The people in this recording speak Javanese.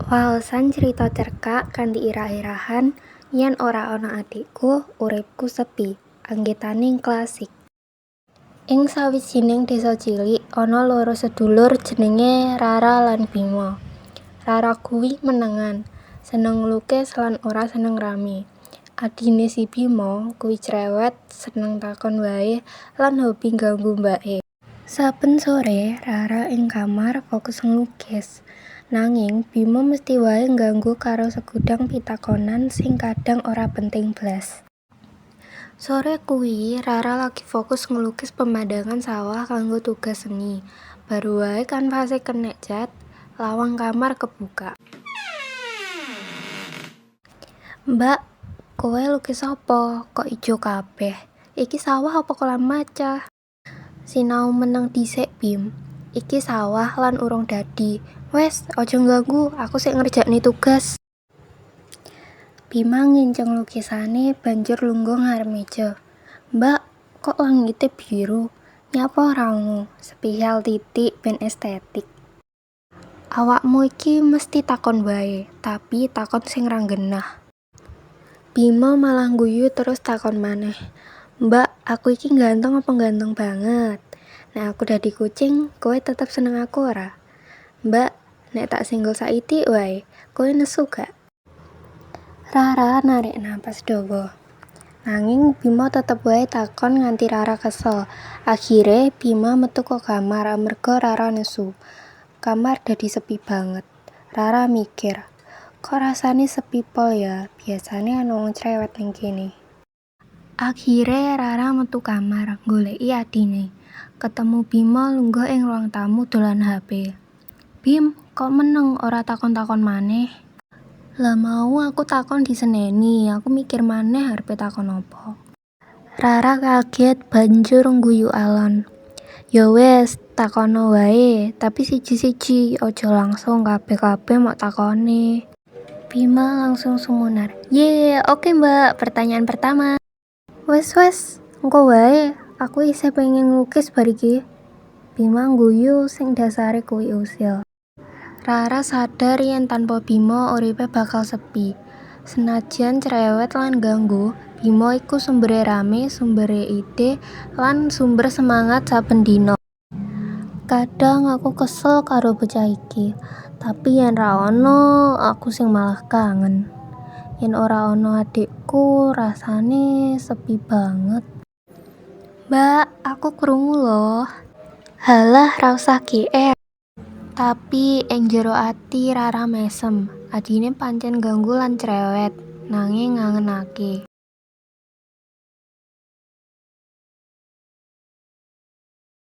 Waosan crita cerkak kanthi irah-irahan Yen Ora Ana Adikku Uripku Sepi anggitaning Klasik. Ing sawijining desa cilik ana loro sedulur jenenge Rara lan Bima. Rara kuwi menengan, seneng nglukis lan ora seneng rame. Adhine si Bima kuwi crewet, seneng takon wae lan hobi ngganggu mbake. Saben sore Rara ing kamar fokus nglukis. Nanging Bima mesti wae ngganggu karo segudang pitakonan sing kadang ora penting blas. Sore kuwi Rara lagi fokus nglukis pemandangan sawah kanggo tugas seni. Baru wae kanvase kenek cat, lawang kamar kebuka. "Mbak, kowe lukis apa? Kok ijo kabeh? Iki sawah apa kolam maca?" "Sinau meneng dhisik, Bim. Iki sawah lan urung dadi. Wes, aja ngganggu, aku sik ngerjakne tugas." Bima nginceng lukisane banjur lungguh ngarep meja. "Mbak, kok langite biru? Nyapa ora ungu? Spesial titik ben estetik." "Awakmu iki mesti takon wae, tapi takon sing ra nggenah." Bima malah ngguyu terus takon maneh. "Mbak, aku iki ganteng apa ganteng banget? Nek aku dadi kucing, kowe tetep seneng aku ora? Mbak, nek tak senggol saithik wae, kowe nesu gak?" Rara narik napas dawa. Nanging Bima tetep wae takon nganti Rara kesel. Akhire Bima metu ko kamar amarga Rara nesu. Kamar dadi sepi banget. Rara mikir, "Kok rasane sepi pol ya, biasane ana wong crewet ning kene." Akhire Rara metu kamar, nggoleki adhine. Ketemu Bima lungguh ing ruang tamu dolan HP. "Bim, kok meneng ora takon-takon maneh?" "Lah mau aku takon diseneni, aku mikir maneh arepe takon apa." Rara kaget banjur ngguyu alon. "Ya wes, takono wae, tapi siji-siji, aja langsung kabeh-kabeh mok takoni." Bima langsung sumunar. "Ye, oke Mbak, pertanyaan pertama." "Wes wes, engko wae, aku isih pengen nglukis bar iki." Bima ngguyu sing dasare kuwi usil. Rara sadar yen tanpa Bima uripe bakal sepi. Senajan cerewet lan ngganggu, Bima iku sumbere rame, sumbere ide, lan sumber semangat saben dina. Kadang aku kesel karo bocah iki, tapi yen ra ono, aku sing malah kangen. Yen ora ono adikku, rasane sepi banget. "Mbak, aku krungu lho." "Halah, ra usah GR." Tapi ing jero ati Rara mesem, adhine pancen ganggu lan cerewet, nanging ngangenake.